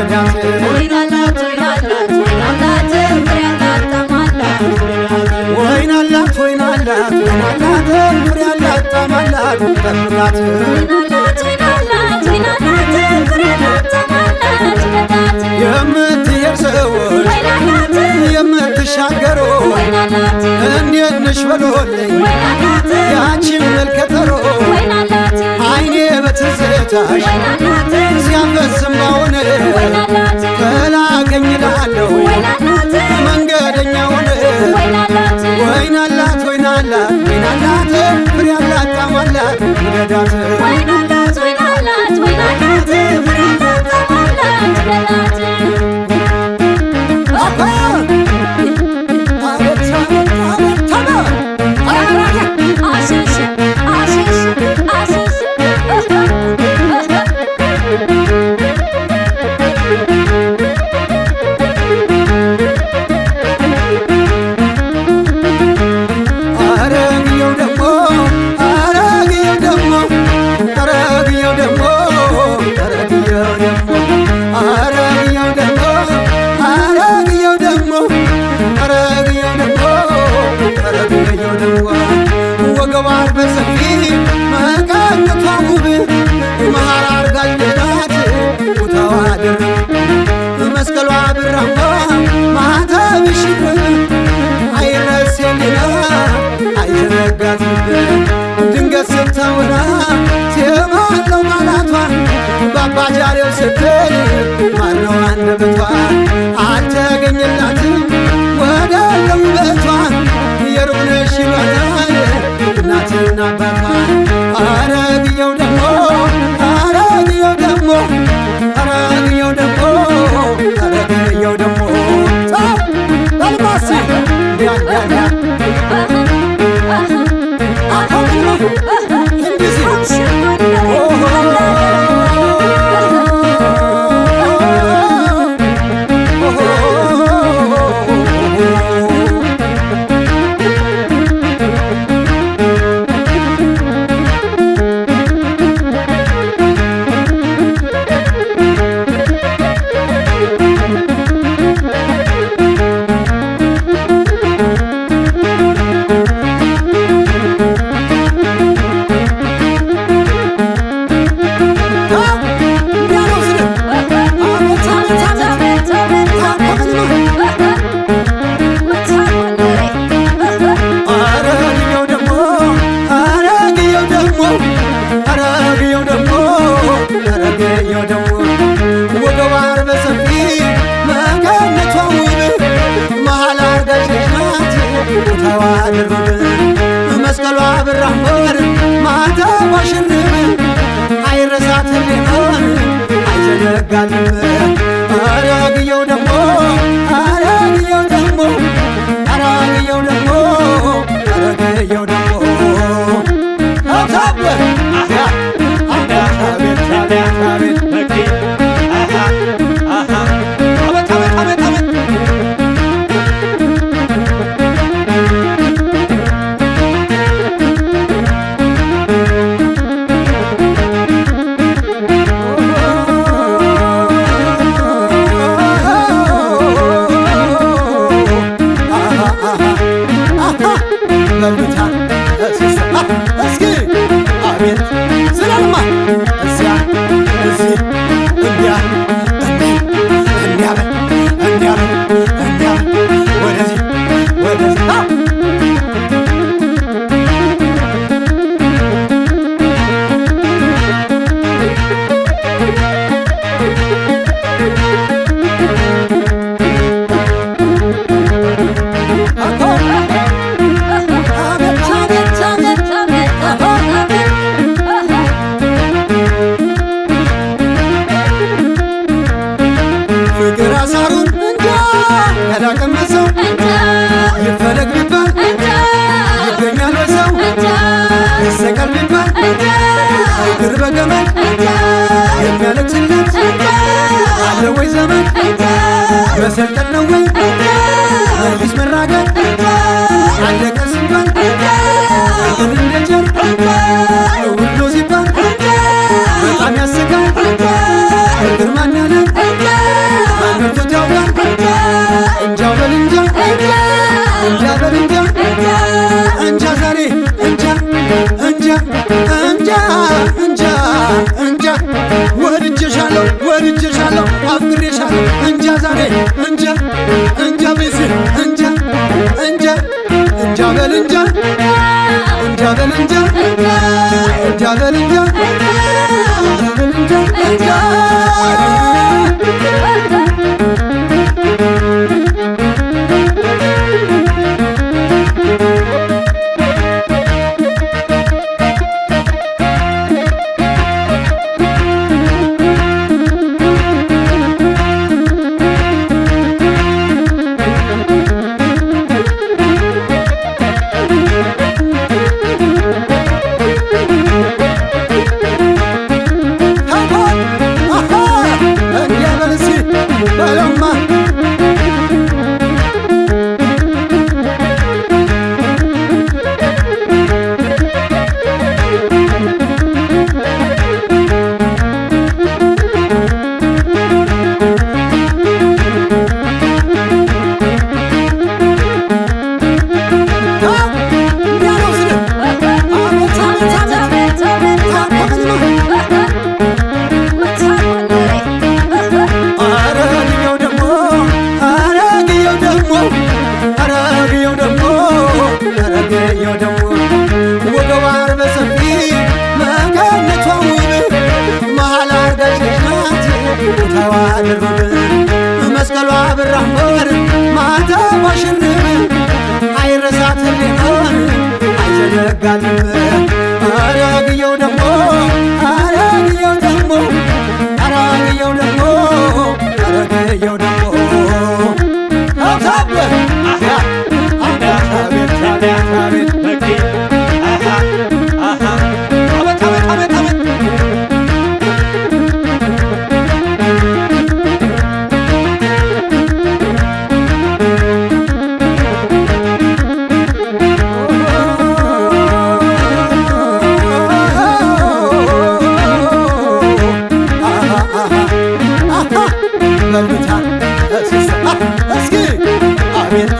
ውደዳት። ወይናላት ወይናላት ወይናላት ፍሬ አላት ጣዕም አላት ውደዳት። ወይናላት ወይናላት ወይናላት ፍሬ አላት ጣዕም አላት ጠብቃት። ወይናላት ወይናላት ወይናላት ፍሬ አላት ጣዕም አላት ውደዳት። የምትሄድ ሰዎች ወይናላት የምትሻገሩ ወይናላት እንዴት ነሽ በሉልኝ ወይናላት ያቺን መልከጠሮ ወይናላት አይኔ በትዝታሽ ወይናላት ሲያፈስ እምባውን ወይናላት ከላከኝ እላለሁ ወይናላት መንገደኛውን። ወይናላት ወይናላት ወይናላት ወይናላት ፍሬ አላት ጣዕም አላት ውደዳት። ወይናላት ወይናላት ወይናላት ፍሬ አላት ጣዕም አላት ውደዳት። አቤት አቤት አቤት አቤት! አሸሽ አሸሽ አሸሽ። አረግየው ደግሞ አረግየው ደግሞ አረግየው ደግሞ አረግየው ደግሞ አረግየው ደግሞ አረግየው ደግሞ አረግየው ደግሞ አረግየው ደግሞ ወገቧ በሰፊ መቀነቷ ውብ መሃር አርጋጅ ናት ቦታዋ ድርብ መስቀሏ ብራማ ማተብሽ አይረሴ ሌላ አይዘነጋት ልብ። ድንገት ስታወራ ዜማለው ቃላቷ ባባጃሌው ስትል ማነው አንደበቷ አልተገኘላትም ወዳለው ውበቷ የሩቅ ነሽ ይሏታል እናትና አባቷ። አረግየው ደግሞ አረግየው ደግሞ አረግየው ደግሞ አረግየው ደግሞ አልማሲ ያ ያ ያ እንደዚህ። አረግየው ደግሞ አረግየው ደግሞ አረግየው ደግሞ አረግየው ደግሞ ወገቧ በሰፊ መቀነቷ ውብ መሃል አርጋጅ ናት ቦታዋ ድርብ መስቀሏ ብራመር ማተቧ ሽርብ አይረሳትም ሊሆን አይዘነጋትም። አረግየው ደግሞ አረግየው ደግሞ አረግየው ደግሞ አረግየው ደግሞ አቤት አቤት አቤት አቤት! አቤት አቤት አቤት አቤት! በልታ እስኪ አቤት ዝለልማ እዚያ እዚህ እንዲያ እንዲህ እንዲያ በል እንዲያ በል እንዲያ በል ወደዚህ ወደዚህ። አቤት አቤት አቤት! ፍቅር አሳሩን እንጃ ያላቀመሰው ይፈለግ ቢባል ይገኛል ወይ ሰው? ይሰቀል ቢባል እግር በገመድ የሚያለቅስለት አለ ወይ ዘመድ? መሰልጠን ነው ወይ መልስ መራገጥ? አለቀ ሲባል ፍቅር እንደ ጨርቅ ውሎ ሲባል በጣም ያስቃል። ፍቅር ማን ያለ እንጃ እንጃ እንጃ ወድጄሻለሁ ወድጄሻለሁ አፍቅሬሻለሁ እንጃ ዛሬ እንጃ እንጃ ቤሴ እንጃ እንጃ እንጃ በል እንጃ እንጃ በል እንጃ እንጃ በል እንጃ እንጃ በል እንጃ እንጃ። እንዲያ በል እስኪ በለማ። እንዲያ ነው ስልህ አቤት አቤት አቤት አረ ግየው ደሞ አረ ግየው ደሞ አረ ግየው ደሞ አረ ግየው ደሞ ወገቧ በሰፊ መቀነቷ ውብ መሃል አርጋሽ ናት ቦታዋ ድርብ መስቀሏ ብራመር ማተቧ ሽርብ አይረሳትም ሊሆን አይዘነጋትም። አረ ግየው ደሞ አረ ግየው ደሞ አረ ግየው ደሞ አረ ግየው ደሞ አብዛብ አቤት አቤት አቤት። አቤት አቤት አቤት አቤት። በልታ እስኪ አቤት።